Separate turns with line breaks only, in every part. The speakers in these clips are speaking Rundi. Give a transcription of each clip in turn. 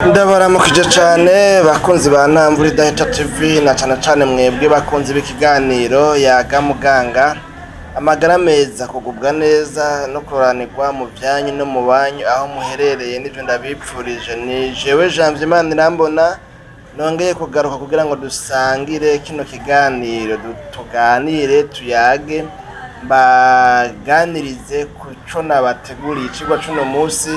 Ndabaramukije cane, bakunzi ba Ntamvura Idahita TV, na cane cane mwebwe bakunzi b'ikiganiro Yaga Muganga. Amagara meza, kugubwa neza no kuranirwa mu vyanyu no mu banyu aho muherereye, nivyo ndabipfurije. Ni jewe Janvier Manirambona nongeye kugaruka kugira ngo dusangire kino kiganiro, tuganire, tuyage, mbaganirize ku co nabateguriye. Icigwa c'uno musi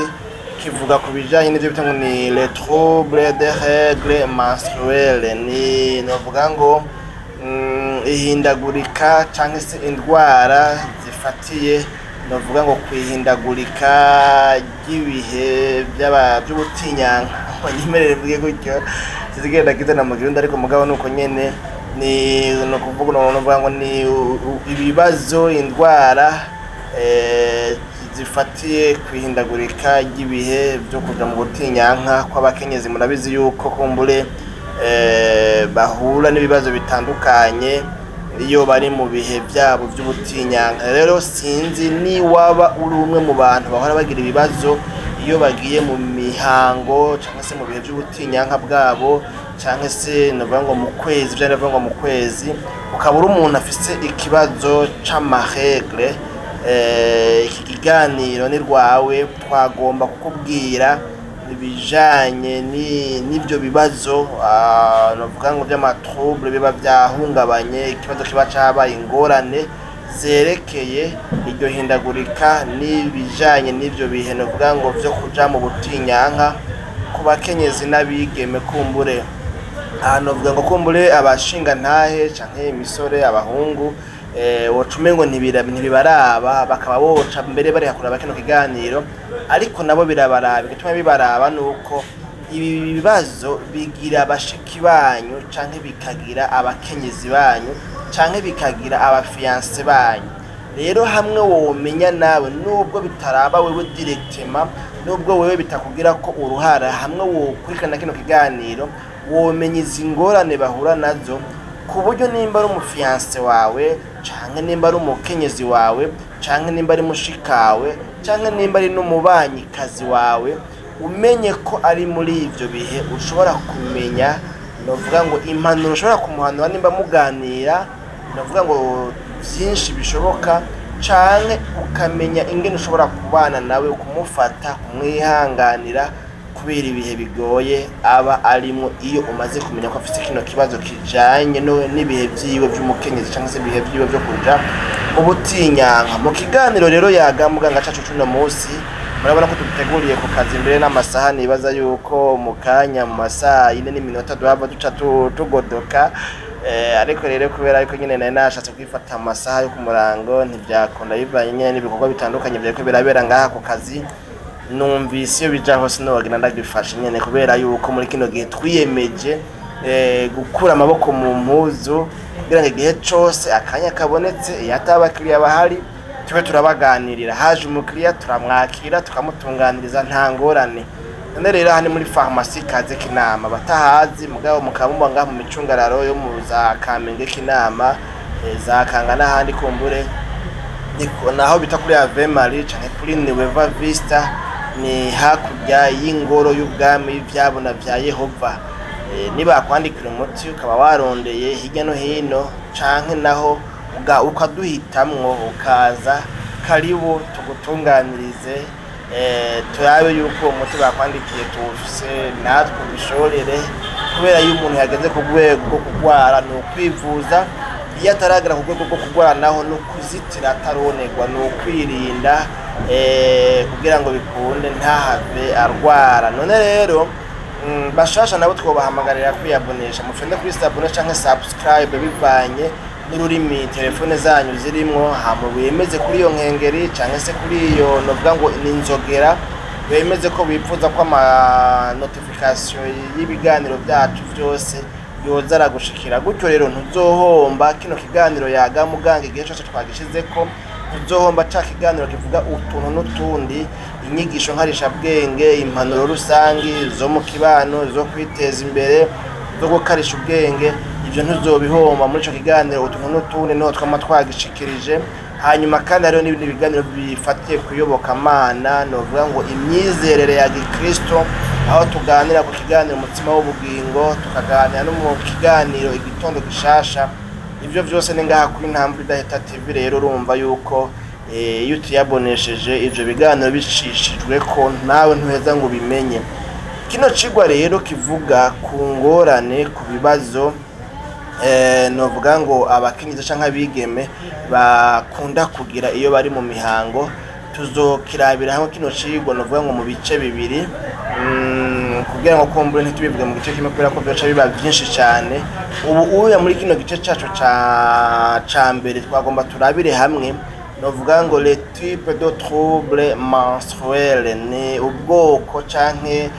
kivuga ku bijanye n'ivyo bita ngo ni les troubles des règles menstruelles, ni novuga ngo ihindagurika canke se indwara zifatiye, novuga ngo, kwihindagurika ry'ibihe vy'ubutinyanka. Banyemerere mvuge gutyo, sinzigenda kizana mu Kirundi, ariko mugabo nuko nyene ni nokuvuga, novuga ngo ni ibibazo, indwara zifatiye kwihindagurika ry'ibihe vyo kuja mu butinyanka kw'abakenyezi. Murabizi yuko kumbure bahura n'ibibazo bitandukanye iyo bari mu bihe vyabo vy'ubutinyanka. Rero sinzi ni waba uri umwe mu bantu bahora bagira ibibazo iyo bagiye mu mihango canke se mu bihe vy'ubutinyanka bwabo, canke se novuga ngo mu kwezi, vya ndavuga ngo mu kwezi, ukaba uri umuntu afise ikibazo c'ama règles, iki kiganiro ni rwawe. Twagomba kukubwira ibijanye n'ivyo bibazo, novuga ngo vy'ama troubles biba vyahungabanye, ikibazo kiba cabaye, ingorane zerekeye iryo hindagurika n'ibijanye n'ivyo bihe, novuga ngo vyo kuja mu butinyanka ku bakenyezi n'abigeme. Kumbure aha novuga ngo kumbure abashingantahe canke imisore, abahungu, woca umengo ntibibaraba, bakaba boca mbere bareka kuraba kino kiganiro, ariko nabo birabaraba. Igituma bibaraba nuko ibi bibazo bigira bashiki banyu, canke bikagira abakenyezi banyu, canke bikagira aba fiancés banyu. Rero hamwe womenya nawe, nubwo bitaraba wewe directement, nubwo wewe bitakugira ko uruhara, hamwe wokurikirana kino kiganiro womenya izi ngorane bahura nazo, ku buryo nimba ari umu fiancé wawe, canke nimba ari umukenyezi wawe, canke nimba ari mushikawe, canke nimba ari n'umubanyikazi wawe, umenye ko ari muri ivyo bihe, ushobora kumenya, novuga ngo, impanuro ushobora kumuhanura nimba muganira, novuga ngo vyinshi bishoboka, canke ukamenya ingene ushobora kubana nawe, kumufata, kumwihanganira kubera ibihe bigoye aba arimwo, iyo umaze kumenya ko afise kino kibazo kijanye n'ibihe vyiwe vy'umukenyezi canke se ibihe vyiwe vyo kuja mu butinyanka. Mu kiganiro rero Yaga Muganga cacu cuno musi, murabona ko tuguteguriye ku kazi mbere n'amasaha. Nibaza yuko mu kanya, mu masaha 4 n'iminota, duhava duca tugodoka. Ariko rero kubera ariko nyene nari nashatse kwifata amasaha yo ku murango, ntivyakunda bivanye nyene n'ibikorwa bitandukanye vyariko birabera ngaha ku kazi. Numvise iyo bija hose nogenda ndagifashe nyene, kubera yuko muri kino gihe twiyemeje gukura amaboko mu mpuzu kugira ngo igihe cose akanya kabonetse, iyo ata abakiriya bahari, tube turabaganirira. Haje umukiriya, turamwakira, tukamutunganiriza, nta ngorane. None rero aha ni muri farumasi Kaze Kinama. Batahazi mugabo mukaba muba ngaha mu micungararo yo mu za Kamenge, Kinama, za Kanga n'ahandi, kumbure naho bita kuri Ave Marie canke kuri Nueva Vista, ni hakurya y'ingoro y'ubwami y'ivyabona vya Yehova. Nibakwandikira umuti ukaba warondeye hirya no hino, canke naho ukaduhitamwo ukaza, karibu tugutunganirize, turabe yuko uwo muti bakwandikiye tuwufise, natwe ubishorere. Kubera iyo umuntu yageze ku rwego rwo kurwara ni ukwivuza, iyo ataragera ku rwego rwo kurwara naho ni ukuzitira ataronerwa, ni ukwirinda kugira ngo bikunde ntahave arwara. None rero bashasha nabo twobahamagarira kwiyabonesha. Mufende kuri s'abonner canke subscribe bivanye n'ururimi telefone zanyu zirimwo, hama wemeze kuri iyo nkengeri canke se kuri iyo, novuga ngo ni inzogera, wemeze ko wifuza ko ama notification y'ibiganiro byacu vyose yoza aragushikira. Gutyo rero ntuzohomba kino kiganiro Yaga Muganga. Igihe cose twagishizeko, ntuzohomba ca kiganiro kivuga utuntu n'utundi, inyigisho nkarishabwenge, impanuro rusangi zo mu kibano, zo kwiteza imbere, zo gukarisha ubwenge. Ivyo ntuzobihomba muri ico kiganiro utuntu n'utundi, niho twama twagishikirije. Hanyuma kandi hariho n'ibindi biganiro bifatiye kuyobokamana, novuga ngo imyizerere ya gikristo, aho tuganira ku kiganiro Umutima w'Ubugingo, tukaganira no mu kiganiro Igitondo Gishasha. Ivyo vyose ni ngaha kuri Ntambwe Idahita TV. Rero urumva yuko iyo utiyabonesheje, ivyo biganiro bicishijwe ko nawe ntuheza ngo ubimenye. Kino cigwa rero kivuga ku ngorane, ku bibazo novuga ngo abakenyezi canke abigeme bakunda kugira iyo bari mu mihango. Tuzokirabira hamwe kino cigwa, novuga ngo mu bice bibiri, kugira ngo kumbure ntitubivuge mu gice kimwe, kubera ko vyoca biba vyinshi cane. Ubu uya muri kino gice cacu ca mbere twagomba turabire hamwe, novuga ngo les types de troubles menstruels, ni ubwoko canke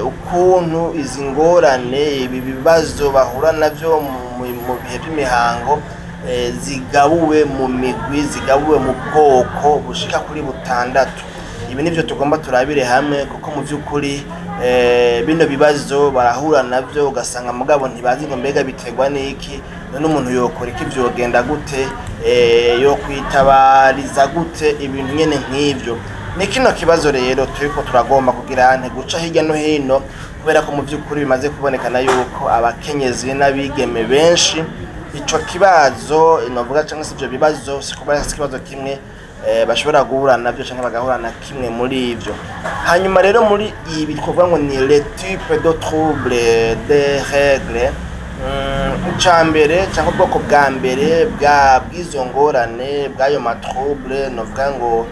ukuntu izi ngorane, ibi bibazo bahura navyo mu bihe by'imihango, zigabuwe mu migwi, zigabuwe mu bwoko bushika kuri butandatu. Ibi nivyo tugomba turabire hamwe, kuko mu vy'ukuri bino bibazo barahura navyo, ugasanga mugabo ntibazi ngo mbega biterwa n'iki, none umuntu yokora iki, vyogenda gute, yokwitabariza gute, ibintu nyene nk'ivyo. Ni kino kibazo rero turiko turagomba kugira nte guca hirya no hino, kubera ko mu vy'ukuri bimaze kubonekana yuko abakenyezi n'abigeme benshi ico kibazo, novuga, canke se ivyo bibazo, si kuba si ikibazo kimwe, bashobora guhura navyo canke bagahura na kimwe muri ivyo. Hanyuma rero muri ibi twovuga ngo ni les types de troubles des règles, ica mbere cyangwa ubwoko bwa mbere bwa bw'izo ngorane, bw'ayo ma troubles, novuga ngo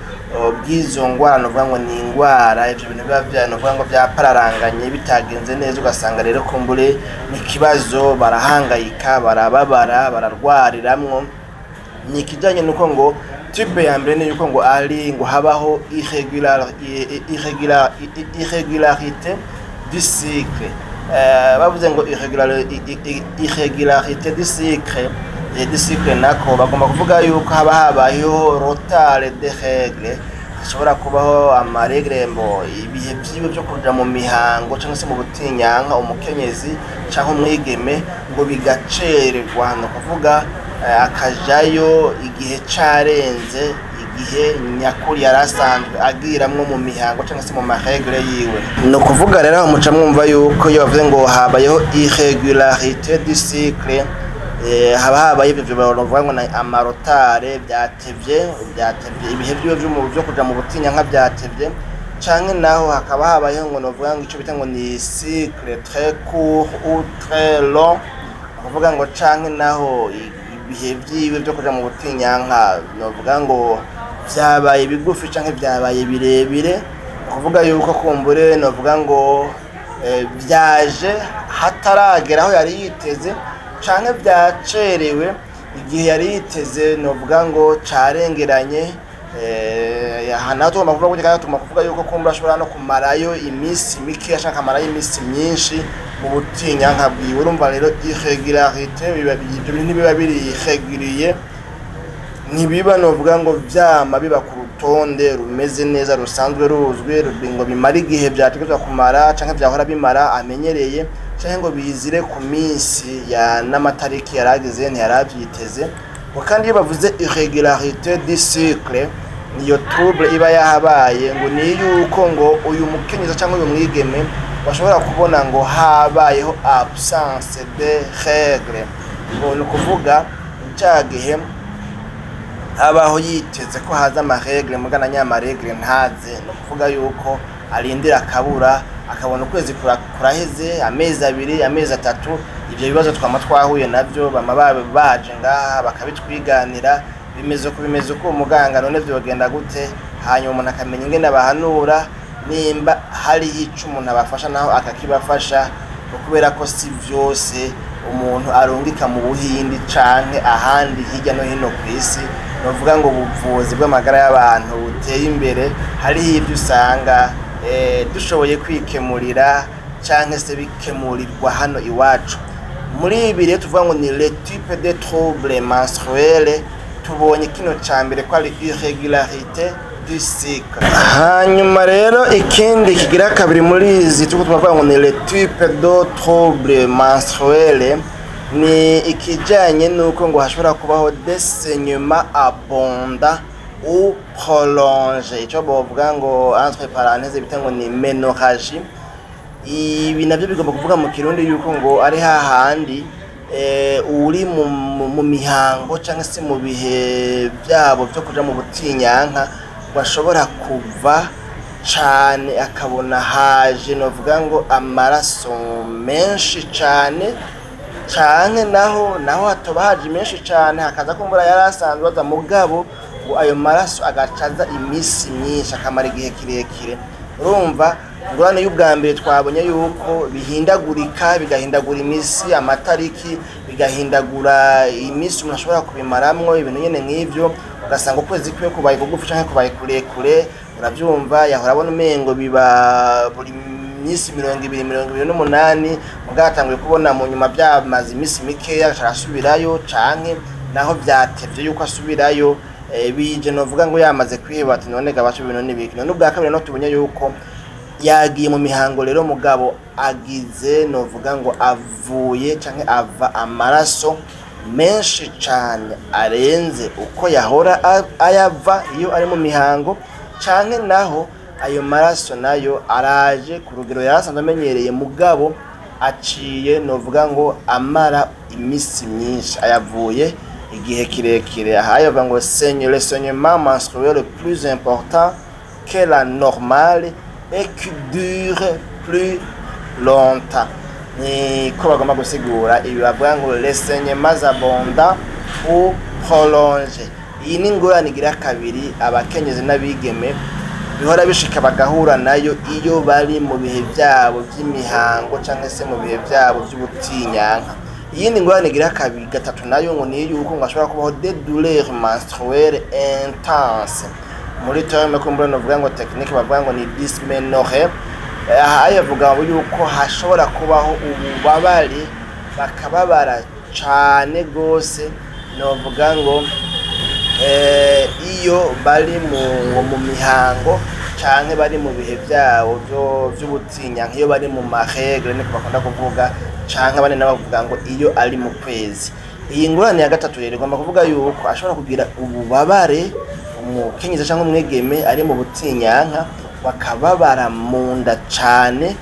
bw'izo ngwara, novuga ngo ni ingwara, ivyo bintu biba vya, novuga ngo vyapararanganye, bitagenze neza, ugasanga rero kumbure ni ikibazo, barahangayika, barababara, bararwariramwo, ni ikijanye nuko ngo type ya mbere ni yuko ngo ari ngo habaho irrégularité du cycle. Bavuze ngo irrégularité du cycle, nako bagomba kuvuga yuko haba habayeho retard de règles, hashobora kubaho ama règles mbo ibihe vyiwe vyo kuja mu mihango cyangwa se mu butinyanka, umukenyezi cyangwa umwigeme, ngo bigacererwa, ni ukuvuga akajayo igihe carenze igihe nyakuri yari asanzwe agiramwo mu mihango cyangwa se mu ma règles yiwe. Ni ukuvuga rero aho muca mwumva yuko iyo bavuze ngo habayeho irrégularité du cycle, haba habaye ivyo bavuga ngo na ama retard, byatevye ibihe vyiwe vyo kuja mu butinyanka byatevye, canke naho hakaba habayeho ngo novuga ngo ico bita ngo ni cycle très court ou très long, ukuvuga ngo canke naho ibihe vyiwe vyo kuja mu butinyanka, novuga ngo vyabaye bigufi canke vyabaye birebire, ukuvuga yuko kumbure, novuga ngo vyaje hataragera aho yari yiteze, canke vyacerewe igihe yari yiteze, novuga ngo carengeranye. Aha naho tugomba kuvuga gutya, kandi tugomba kuvuga yuko kumbura ashobora no kumarayo iminsi mike canke akamarayo iminsi myinshi mu butinyanka bwiwe. Urumva rero irrégularité, ivyo bintu ntibiba biri irrégulier, ntibiba, novuga ngo vyama biba ku rutonde rumeze neza, rusanzwe ruzwi, ngo bimara igihe vyategerezwa kumara canke vyahora bimara amenyereye, canke ngo bizire ku minsi ya n'amatariki yaragize ntiyaravyiteze. Ngo kandi iyo bavuze irrégularité du cycle, niyo trouble iba yahabaye, ngo ni yuko ngo uyu mukenyezi cyangwa uyu mwigeme bashobora kubona ngo habayeho absence de règle, ngo ni ukuvuga cya gihe habaho yiteze ko haza ama règles, mugana nyama règles ntaze, ni ukuvuga yuko arindira akabura, akabona ukwezi kuraheze, amezi 2, amezi 3. Ivyo bibazo twama twahuye navyo, bama baje ngaha bakabitwiganira: bimeze uko, bimeze uko, umuganga, none vyogenda gute? Hanyuma umuntu akamenya ingene abahanura, nimba hariho ico umuntu abafasha naho akakibafasha, kubera ko si vyose umuntu arungika mu Buhindi canke ahandi hirya no hino kw'isi. Novuga ngo ubuvuzi bw'amagara y'abantu buteye imbere, hariho ivyo usanga dushoboye kwikemurira canke se bikemurirwa hano iwacu. Muri ibi rero tuvuga ngo ni les types de troubles menstruels, tubonye kino ca mbere ko ari irrégularité du cycle. Hanyuma rero ikindi kigira kabiri muri izi turiko turavuga ngo ni les types de troubles menstruels, Ni ikijanye n'uko ngo hashobora kubaho des saignements abondants ou prolongés, ico bovuga ngo entre parenthèses bita ngo ni ménorragie. Ibi navyo bigomba kuvuga mu Kirundi yuko ngo ari hahandi uri mu mihango cyangwa se mu bihe byabo byo kuja mu butinyanka, bashobora kuva cane, akabona haje novuga ngo amaraso menshi cane, canke naho hatoba haje menshi cane, hakaza kumbura yari asanzwe aza, mugabo ngo ayo maraso agaca aza iminsi myinshi, akamara igihe kirekire. Urumva, ingorane y'ubwa mbere twabonye yuko bihindagurika, bigahindagura iminsi, amatariki, bigahindagura iminsi umuntu ashobora kubimaramwo, ibintu nyene nk'ivyo, ugasanga ukwezi kwiwe kubaye kugufi canke kubaye kurekure. Uravyumva, yahora abona umengo biba buri minsi 20, 28, mugabo atanguye kubona mu nyuma byamaze iminsi mikeya, agaca arasubirayo, canke naho vyatevye yuko asubirayo, bije novuga ngo yamaze kwiheba, ati: "None gabaco ibintu n'ibiki?" None ubwa kabiri no tubonye yuko yagiye mu mihango rero, mugabo agize novuga ngo avuye canke ava amaraso menshi cane arenze uko yahora ayava iyo ari mu mihango, canke naho ayo maraso nayo araje ku rugero yari asanzwe amenyereye, mugabo aciye novuga ngo amara iminsi myinshi, ayavuye igihe kirekire. Aha yavuga ngo le saignement menstruel le plus important que la normale et qui dure plus longtemps. Niko bagomba gusigura ibi bavuga ngo les saignements abondants ou prolongés. Iyi ni ingorane igira kabiri abakenyezi n'abigeme bihora bishika bagahura nayo iyo bari mu bihe byabo by'imihango cyangwa se mu bihe byabo by'ubutinyanka. Iyindi ngorane igira kabiri, gatatu nayo ngo ni yuko ngo ashobora kubaho des douleurs menstruelles intenses. Muri terme kumbura novuga ngo technique bavuga ngo ni dysménorrhée. Aha yavuga ngo yuko hashobora kubaho ububabare, bakababara cane gose, novuga ngo iyo bari mu mihango canke bari mu bihe vyabo vy'ubutinya, nk'iyo bari mu ma règles niko bakunda kuvuga, canke abandi nabo bavuga ngo iyo ari mu kwezi. Iyi ngorane ya gatatu rero igomba kuvuga yuko ashobora kugira ububabare, umukenyezi canke umwigeme ari mu butinyanka, bakababara mu nda cane.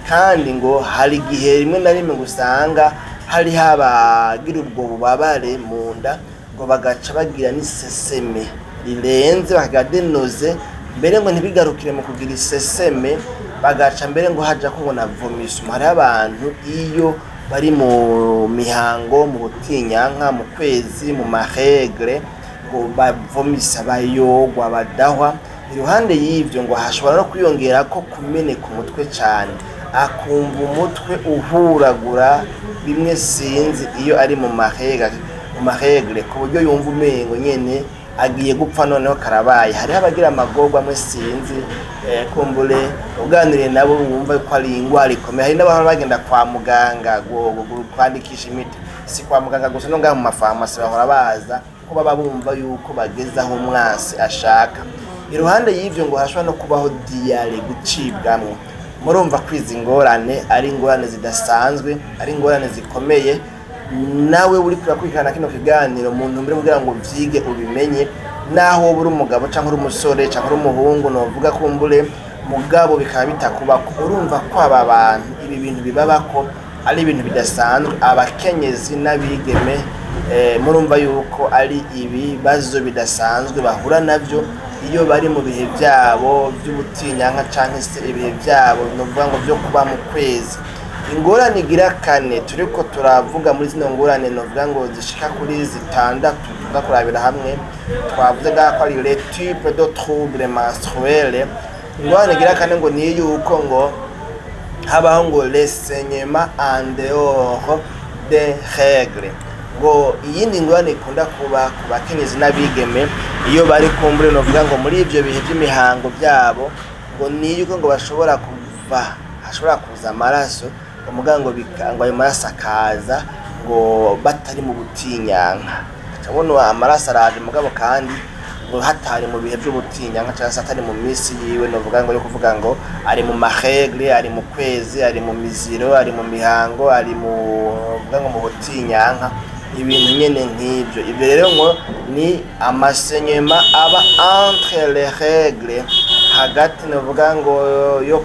Kandi ngo hari igihe rimwe na rimwe ngo usanga hariho abagira ubwo bubabare mu nda, ngo bagaca bagira n'iseseme rirenze, bakagira des nausées, mbere ngo ntibigarukire mu kugira iseseme, bagaca mbere ngo haja ko ngo na vomissement. Hariho abantu iyo bari mu mihango, mu butinyanka, mu kwezi, mu ma règles, ngo bavomisa, bayogwa, badahwa. Iruhande y'ivyo ngo hashobora no kwiyongera ko kumeneka umutwe cane, akumva umutwe uhuragura bimwe sinzi iyo ari mu ma règles, ku buryo yumva umengo nyene agiye gupfa, noneho karabaye. Hariho abagira amagorwa amwe sinzi, kumbure uganiriye nabo wumva ko ari ingwara ikomeye. Hari n'abahora bagenda kwa muganga kwandikisha imiti. Si kwa muganga gusa, no ngaha mu mafarumasi bahora baza, ko baba bumva yuko bageze aho umwansi ashaka. Iruhande y'ivyo ngo hashobora no kubaho diarrhée, gucibwamwo. Murumva ko izi ngorane ari ingorane zidasanzwe, ari ingorane zikomeye. Nawe uri kurakurikirana kino kiganiro mu ntumbero kugira ngo uvyige, ubimenye, naho woba uri umugabo canke uri umusore canke uri umuhungu, novuga kumbure, mugabo bikaba bitakubako. Urumva ko aba bantu ibi bintu bibabako ari ibintu bidasanzwe. Abakenyezi n'abigeme, murumva yuko ari ibibazo bidasanzwe bahura navyo iyo bari mu bihe vyabo vy'ubutinyanka canke se ibihe vyabo novuga ngo vyo kuba mu kwezi. Ingorane igira kane turiko turavuga muri zino ngorane novuga ngo zishika kuri zitandatu tuza kurabira hamwe, twavuze ngaha ko ari les types de troubles menstruels. Ingorane igira kane ngo ni yuko ngo habaho ngo les saignements en dehors des règles. Ngo iyindi ngorane ikunda kuba ku bakenyezi n'abigeme iyo bari kumbure novuga ngo muri ivyo bihe vy'imihango vyabo, ngo ni yuko ngo bashobora kuva, hashobora kuza amaraso, umuga ngo ngo ayo maraso akaza ngo batari mu butinyanka. Acabona amaraso araje, mugabo kandi Ngo hatari mu bihe by'ubutinyanka cyangwa se atari mu minsi yiwe, novuga ngo yo kuvuga ngo ari mu ma règles, ari mu kwezi, ari mu miziro, ari mu mihango, ari mu vuga ngo mu butinyanka, ibintu nyene nk'ibyo. Ibyo rero ngo ni ama saignements aba entre les règles, hagati novuga ngo yo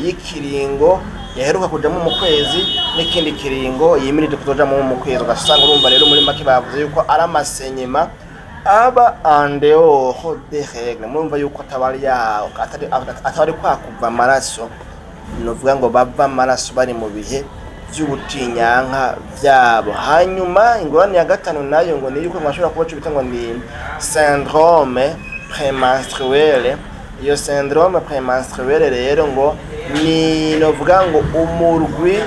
y'ikiringo yaheruka kujamo mu kwezi n'ikindi kiringo yimirije kuzojamo mu kwezi. Ugasanga urumva rero muri make bavuze yuko ari ama saignements aba en dehors des règles. Murumva yuko ataba ya atari kwa kuva amaraso, novuga ngo bava amaraso bari mu bihe vy'ubutinyanka vyabo. Hanyuma ingorane ya gatanu nayo ngo ni yuko ngo ashobora kuba ico bita ngo ni syndrome prémenstruelle. Iyo syndrome prémenstruelle rero ngo ni novuga ngo umurwi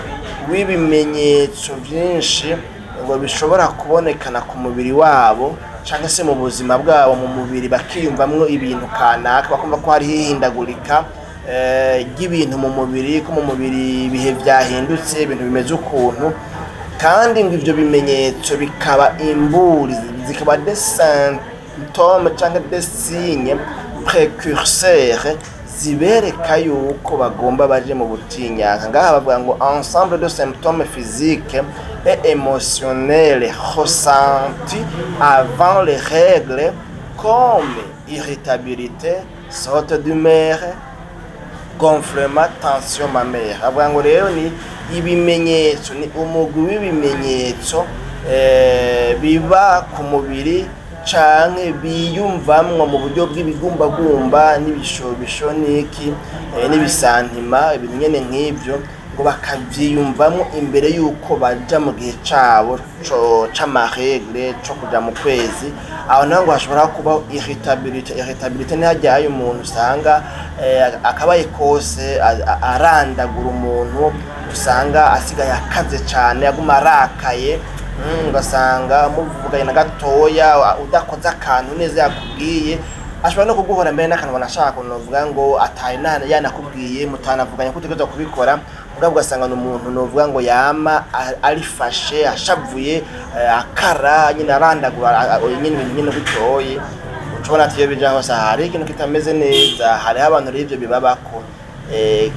w'ibimenyetso vyinshi ngo bishobora kubonekana ku mubiri wabo canke se mu buzima bwabo, mu mubiri bakiyumvamwo ibintu kanaka, bakumva ko hariho ihindagurika ry'ibintu mu mubiri, ko mu mubiri ibihe vyahindutse, ibintu bimeze ukuntu. Kandi ngo ivyo bimenyetso bikaba imburi, zikaba des symptômes canke des signes précurseurs zibereka yuko bagomba baje mu butinyanka. Ngaha bavuga ngo ensemble de symptômes physiques et émotionnels ressentis avant les règles, comme irritabilité, saute d'humeur, gonflement, tension mammaire. Avuga ngo rero ni ibimenyetso, ni umugwi w'ibimenyetso biba ku mubiri canke biyumvamwo mu buryo bw'ibigumbagumba n'ibishobisho n'iki n'ibisantima, ibintu nyene nk'ivyo, ngo bakavyiyumvamwo imbere y'uko baja mu gihe cabo c'ama règles, co kuja mu kwezi. Aho naho ngo hashobora kubaho irritabilité. Irritabilité ni harya umuntu usanga akabaye kose arandagura umuntu, usanga asigaye akaze cane, aguma arakaye. Ugasanga muvuganye na gatoya, udakoze akantu neza yakubwiye, ashobora no kuguhora mbere n'akantu banashaka, novuga ngo ataye yanakubwiye, mutanavuganye ko utegerezwa kubikora. Mugabo ugasanga ni umuntu novuga ngo yama arifashe, ashavuye, akara nyine, arandagura nyine ibintu nyine gutoye. Ucubona ati iyo bija hose hari ikintu kitameze neza. Hariho abantu rero ivyo bibabako,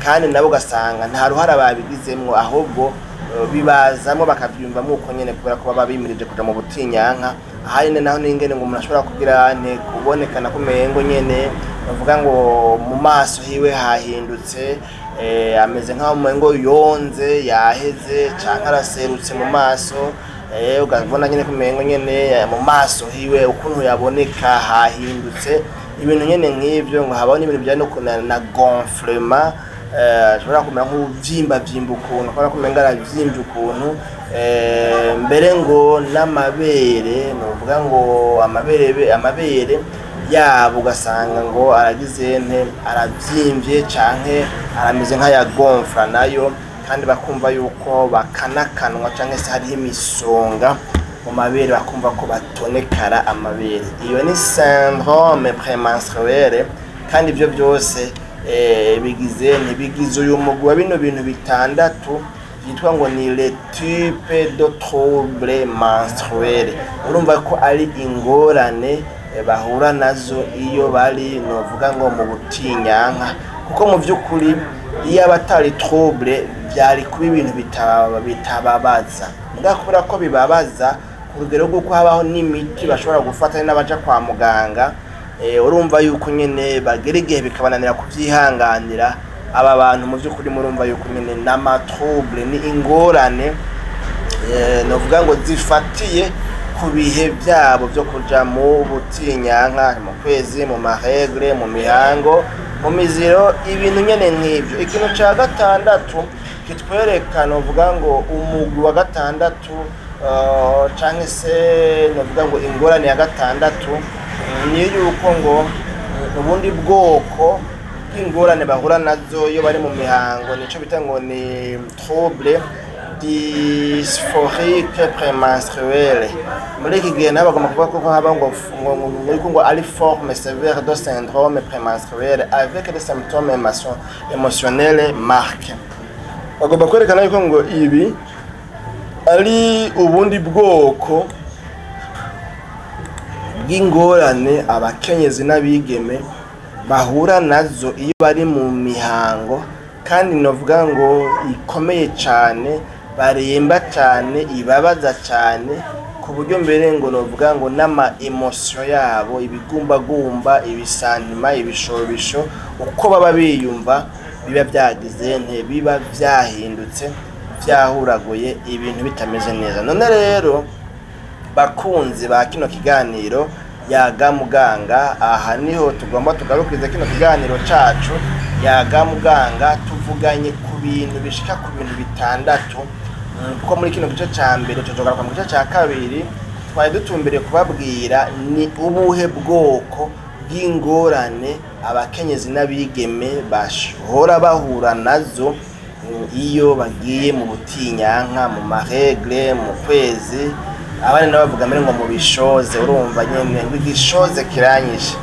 kandi nabo ugasanga nta ruhara babigizemwo, ahubwo bibazamwo bakavyumvamwo uko nyene kubera ko baba bimirije kuja mu butinyanka. Ahari naho n'ingene ngo umuntu ashobora kugira nte kubonekana ko umengo nyene bavuga ngo mu maso hiwe hahindutse, ameze nk'aho umengo yonze, yaheze, canke araserutse mu maso. Ukabona nyene ko umengo nyene mu maso hiwe ukuntu yaboneka hahindutse, ibintu nyene nk'ivyo. Ngo habaho n'ibintu bijanye no na gonflement, ashobora kumera nk'uvyimbavyimba ukuntu, akabona ko umengo aravyimbye ukuntu. Mbere ngo n'amabere, novuga ngo amabere yabo ugasanga ngo aragize nte, aravyimbye canke arameze nk'aya gonfla nayo. Kandi bakumva yuko bakanakanwa canke se hariho imisonga mu mabere, bakumva ko batonekara amabere. Iyo ni syndrome prémenstruelle. Kandi ivyo byose bigize ntibigize uyu mugwi wa bino bintu bitandatu byitwa ngo ni les types de troubles menstruels. Urumva ko ari ingorane bahura nazo iyo bari novuga ngo mu butinyanka, kuko mu by'ukuri iyo aba atari trouble byari kuba ibintu bitababaza. Mugabo kubera ko bibabaza ku rugero rw'uko habaho n'imiti bashobora gufata n'abaja kwa muganga, urumva yuko nyene bagera igihe bikabananira kuvyihanganira. Aba bantu mu by'ukuri murumva yuko nyene n'ama troubles, ni ingorane novuga ngo zifatiye ku bihe byabo byo kuja mu butinyanka, mu kwezi, mu ma règles, mu mihango, mu miziro, ibintu nyene nk'ivyo. Ikintu ca gatandatu kitwereka novuga ngo umugwi wa gatandatu, canke se novuga ngo ingorane ya gatandatu, ni yuko ngo ubundi bwoko bw'ingorane bahura nazo iyo bari mu mihango nico bita ngo ni trouble dysphorique prémenstruelle. Muri iki gihe nabo bagomba kuvuga ko haba ngo ari forme sévère de syndrome prémenstruel avec des symptômes émotionnels marqués. Bagomba kwerekana yuko ngo ibi ari ubundi bwoko bw'ingorane abakenyezi n'abigeme bahura nazo iyo bari mu mihango, kandi novuga ngo ikomeye cane, baremba cane, ibabaza cane, ku buryo mbere ngo novuga ngo n'ama émotions yabo, ibigumbagumba, ibisantima, ibishobisho, uko baba biyumva biba vyagize nte, biba vyahindutse, vyahuraguye, ibintu bitameze neza. None rero bakunzi ba kino kiganiro Yaga Muganga, aha niho tugomba tugarukiriza kino kiganiro cacu Yaga Muganga. Tuvuganye ku bintu bishika ku bintu bitandatu, kuko muri kino gice ca mbere, tuzogaruka mu gice ca kabiri. Twari dutumbereye kubabwira ni ubuhe bwoko bw'ingorane abakenyezi n'abigeme bashobora bahura nazo iyo bagiye mu butinyanka, mu ma règles, mu kwezi. Abandi nabo bavuga mbere ngo mu bishoze, urumva nyene ngo igishoze kiranyishe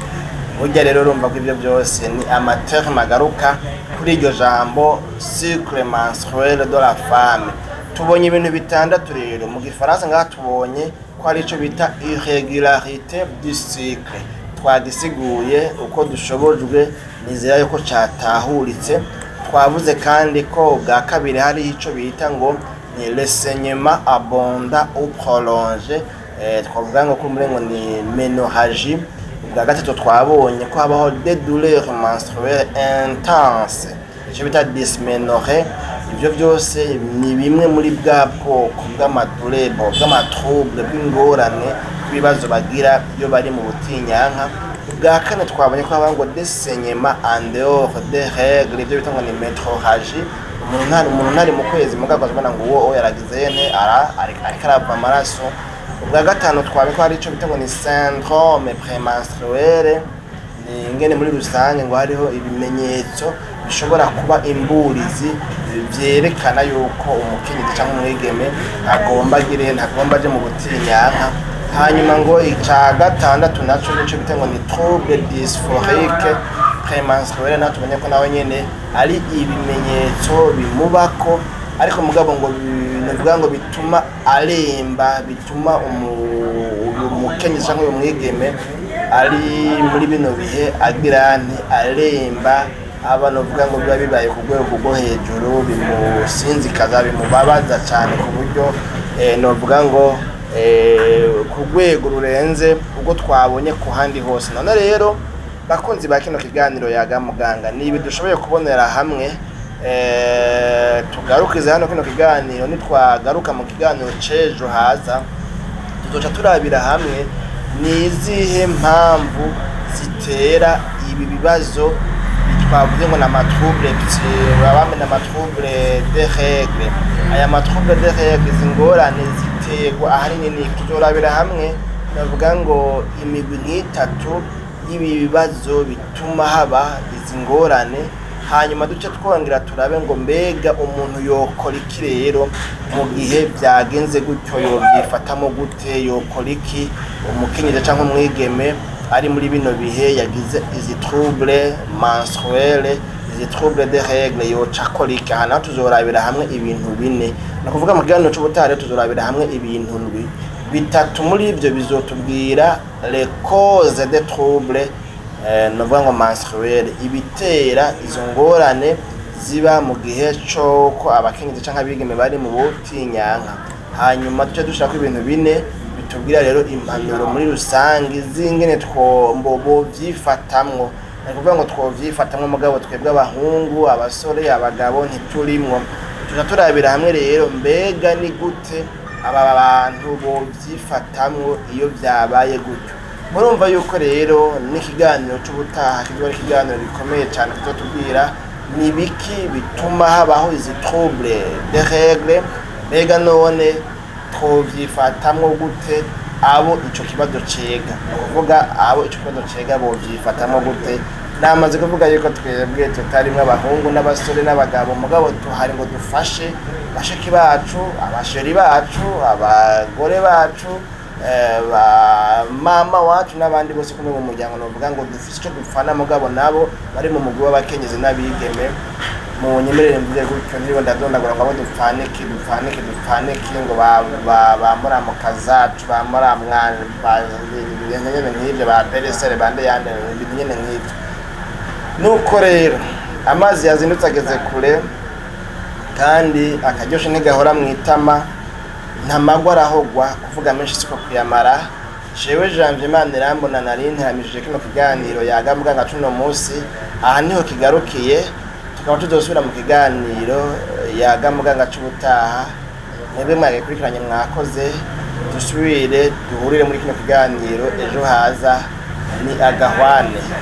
burya. Rero urumva ko ivyo byose ni ama termes agaruka kuri iryo jambo cycle menstruel de la femme. Tubonye ibintu bitandatu rero mu gifaransa. Ngaha tubonye ko hari ico bita irrégularité du cycle, twagisiguye uko dushobojwe, nizera yuko catahuritse. Twavuze kandi ko bwa kabiri hari ico bita ngo ni le saignement abondant ou prolongé, twavuga ngo ko muri ngo ni ménorragie. Ubwa gatatu twabonye ko habaho des douleurs menstruelles intenses, icyo bita dysménorrhée. Ibyo byose ni bimwe muri bwa bwoko bw'ama douleurs, bw'ama troubles, bw'ingorane, bw'ibibazo bagira iyo bari mu butinyanka. Ubwa kane twabonye ko habaho ngo des saignements en dehors des règles, ibyo bita ngo ni métrorragie. Umuntu ntari mu kwezi, mugabo akabona ngo uwo yaragize ne ara ariko arava amaraso. Ubwa gatanu twabonye ko hari ico bita ngo ni syndrome prémenstruel, ni ingene muri rusange ngo hariho ibimenyetso bishobora kuba imburizi vyerekana yuko umukenyezi canke umwigeme agomba agire ntagomba aje mu butinyanka. Hanyuma ngo ica gatandatu naco nico bita ngo ni trouble dysphorique prémenstruel, naho tubonye ko nawe nyene ari ibimenyetso bimubako, ariko mugabo ngo novuga ngo bituma aremba, bituma uyu mukenyezi canke uyu mwigeme ari muri bino bihe agira nti aremba, aba novuga ngo biba bibaye ku rwego rwo hejuru, bimusinzikaza, bimubabaza cyane ku buryo novuga ngo ku rwego rurenze ubwo twabonye ku handi hose. None rero bakunzi ba kino kiganiro Yaga Muganga, ni ibi dushoboye kubonera hamwe. Tugarukize hano kino kiganiro. Nitwagaruka mu kiganiro c'ejo haza, tuzoca turabira hamwe ni izihe mpamvu zitera ibi bibazo twavuze ngo ni ama troubles, bamwe ni ama troubles de règles. Aya ma troubles de règles, izi ngorane ziterwa ahanini ni, tuzorabira hamwe bavuga ngo imigwi nk'itatu y'ibi bibazo bituma haba izi ngorane. Hanyuma duce twongera turabe ngo mbega umuntu yokora iki rero mu gihe byagenze gutyo, yobyifatamo gute, yokora iki umukenyezi cyangwa umwigeme ari muri bino bihe yagize izi trouble menstruelle, izi trouble de règle, yoca akora iki? Aha naho tuzorabira hamwe ibintu bine. Ni ukuvuga mu kiganiro c'ubutaha rero tuzorabira hamwe ibintu ndwi. Bitatu muri ibyo bizotubwira les causes des troubles, novuga ngo menstruelle, ibitera izo ngorane ziba mu gihe coko abakenyezi canke abigeme bari mu butinyanka. Hanyuma duce dushirako ibintu bine bitubwira rero impanuro muri rusange z'ingene twombo bovyifatamwo. Ni ukuvuga ngo twovyifatamwo, mugabo twebwe abahungu, abasore, abagabo ntiturimwo. Tuja turabira hamwe rero mbega ni gute aba bantu bovyifatamwo iyo vyabaye gutyo. Murumva yuko rero n'ikiganiro c'ubutaha kizoba ari ikiganiro gikomeye cane, kizotubwira ni biki bituma habaho izi trouble de règle, mbega none twovyifatamwo gute abo ico kibazo cega. Ni ukuvuga abo ico kibazo cega bovyifatamwo gute. Namaze kuvuga yuko twebwe tutarimwo abahungu n'abasore n'abagabo, mugabo tuhari ngo dufashe bashiki bacu, aba chéris bacu, abagore bacu, ba mama wacu n'abandi bose kumwe mu muryango. Novuga ngo dufise ico dupfana, mugabo nabo bari mu mugwi w'abakenyezi n'abigeme. Mu nyemerere mvuge gutyo, ntiriwe ndadondagura ngo abo dupfaniki dupfaniki dupfaniki, ngo ba muramuka zacu, ba muramwana, ibintu nyene nk'ivyo, ba peresere bande yande, ibintu nyene nk'ivyo. Nuko rero amazi yazindutse ageze kure, kandi akaryoshe ntigahora mu itama, ntamagwa arahogwa. Kuvuga menshi siko kuyamara. Jewe Janvier Imana irambona, nari nteramishije kino kiganiro Yaga Muganga cuno munsi, aha niho kigarukiye. Tukaba tuzosubira mu kiganiro Yaga Muganga c'ubutaha. Mwebwe mwagikurikiranye mwakoze, dusubire duhurire muri kino kiganiro ejo haza. Ni agahwane.